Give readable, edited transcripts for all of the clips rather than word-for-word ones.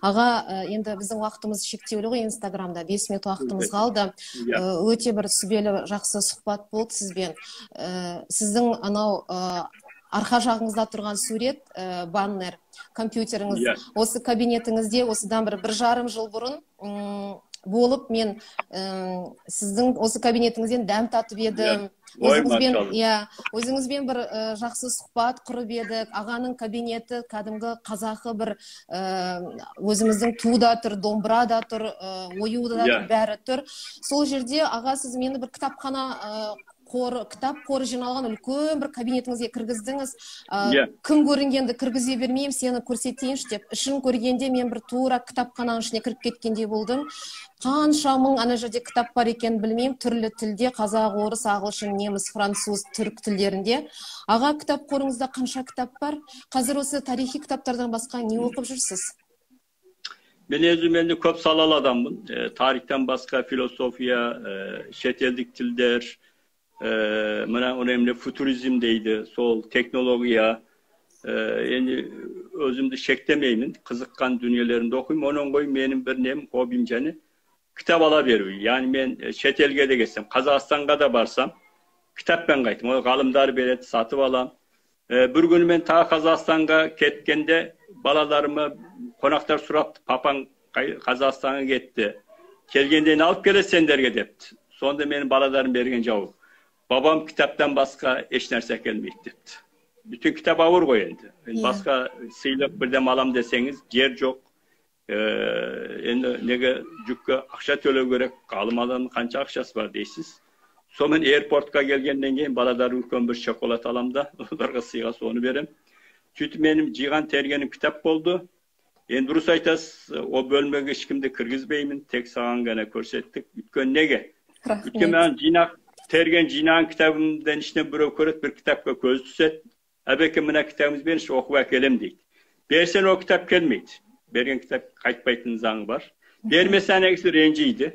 Аға, енді біздің уақытымыз шектеулі ғой, Инстаграмда 5 минут уақытымыз қалды. Өте бір сүбелі жақсы сұхбат болды сізбен. Сіздің анау арқа жағыңызда тұрған сурет, баннер, компьютеріңіз, осы кабинетіңізде осыдан бір 1,5 жыл бұрын болып, мен сіздің осы кабинетіңізден дәм татып едім. Өзіңізбен бір жақсы сұхбат құрып едік. Ағаның кабинеті кәдімгі қазақы бір өзіміздің ту да тұр, домбыра да тұр, ою да тұр, бәрі тұр. Сол жерде аға сіз мені бір кітапхана қоры, кітап қоры жиналған үлкен бір кабинетіңізге кіргіздіңіз. Кім көрінгенді кіргізе бермеймін, сені көрсетейінші деп. Ішін көргенде мен бір тура кітапхананың ішіне кіріп кеткендей болдым. Қанша мың ана жерде кітап бар екенін білмеймін, түрлі тілде, қазақ, орыс, ағылшын, неміс, француз, түрік тілдерінде. Аға, кітап қорыңызда қанша кітап бар? Қазір осы тарихи кітаптардан басқа не оқып жүрсіз? Мен өзім енді көп салалы адаммын. Тарихтан басқа философия, шетелдік тілдер, мына önemli futurizm дейді, сол технология, енді өзімді шектемеймін, қызыққан дүниелерімді оқимын. Оның ғой менің бір нем, хоббим және кітап ала беру. Яғни мен шетелге де кетсем, Қазақстанға да барсам, кітаппен қайттым. Ол ғалымдар береді, сатып алам. Бір күні мен тағы Қазақстанға кеткенде балаларыма қонақтар сұрапты, папаң Қазақстанға кетті, келгенде не алып келеді сендерге депті. Сонда менің балаларым берген жауап: бабам кітаптан басқа еш нәрсе әкелмейді депті. Бүтін кітап ауыр ғой енді. Басқа сыйлық бірдем алам десеңіз, жер жоқ. Енді неге жүкке ақша төлеу керек, ғалым адамның қанша ақшасы бар дейсіз. Сонымен аэропортқа келгеннен кейін балалар үлкен бір шоколад алам да, оларға сыйға соны берем. Сөйтіп менің жиған тергенім кітап болды. Енді дұрыс айтасыз, о бөлмеге ешкімді кіргізбеймін, тек саған ғана көрсеттік. Өйткені неге? Өйткені мен жинақ терген жинаған кітабымдан ішінен біреу көреді, бір кітапқа көзі түседі. Әбеке, мына кітабыңызды беріңізші, оқып әкелем дейді. Берсең о кітап келмейді. Берген кітап қайтпайтын заңы бар. Бермесе ана кісі ренжиді.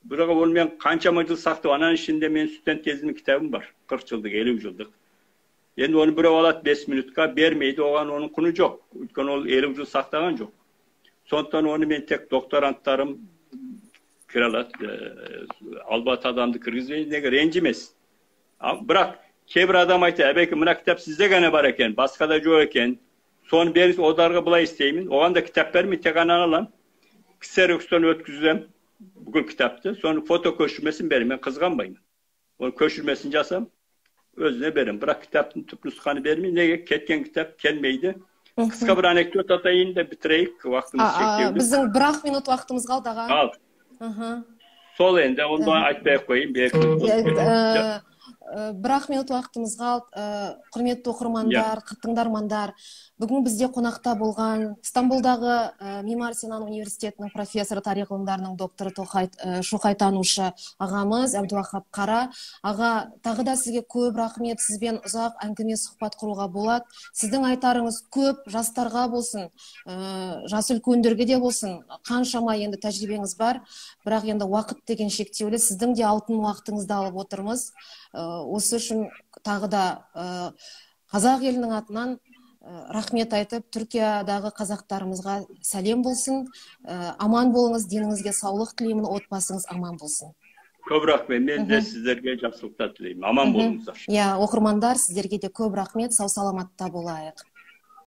Бірақ оны мен қаншама жыл сақтап, ананың ішінде менің студент кезімнің кітабым бар. 40 жылдық, 50 жылдық. Енді оны біреу алады 5 минутқа, бермейді, оған оның құны жоқ. Өйткені ол 50 жыл сақтаған жоқ. Сондықтан оны мен тек докторанттарым кіре алады, албат адамды кіргізбейді, неге ренжімес. Бірақ кейбір адам айтады, әбеке, мына кітап сізде ғана бар екен, басқада жоқ екен. Соны беріңіз, оларға былай істеймін. Оған да кітап бермей, тек ананы аламын. Ксерокстан өткіземін бүкіл кітапты. Соны фото көшірмесін беремін, мен қызғанбаймын. Оны көшірмесін жасам, өзіне беремін. Бірақ кітаптың түп нұсқаны бермеймін. Неге? Кеткен кітап келмейді. Қысқа бір анекдот атайын да бітірейік, уақытымыз шектеулі. Біздің бір-ақ минут уақытымыз қалды, аға. Қалды. Сол енді, оны айтпай ақ қояйын. Бір-ақ минут уақытымыз қалды. Құрметті оқырмандар, тыңдармандар, бүгін бізде қонақта болған Стамбулдағы Мимар Синан университетінің профессоры, тарих ғылымдарының докторы, шоқайтанушы ағамыз Әбдуахап Қара. Аға, тағы да сізге көп рахмет. Сізбен ұзақ әңгіме сұхбат құруға болады. Сіздің айтарыңыз көп, жастарға болсын, жас үлкендерге де болсын, қаншама енді тәжірибеңіз бар, бірақ енді уақыт деген шектеулі. Сіздің де алтын уақытыңызды алып отырмыз. Осы үшін тағы да қазақ елінің атынан рахмет айтып, Түркиядағы қазақтарымызға сәлем болсын. Аман болыңыз, деніңізге саулық тілеймін, отбасыңыз аман болсын. Көп рахмет, мен де сіздерге жақсылықтар тілеймін. Аман болыңыздар. Иә, оқырмандар, сіздерге де көп рахмет, сау саламатта болайық.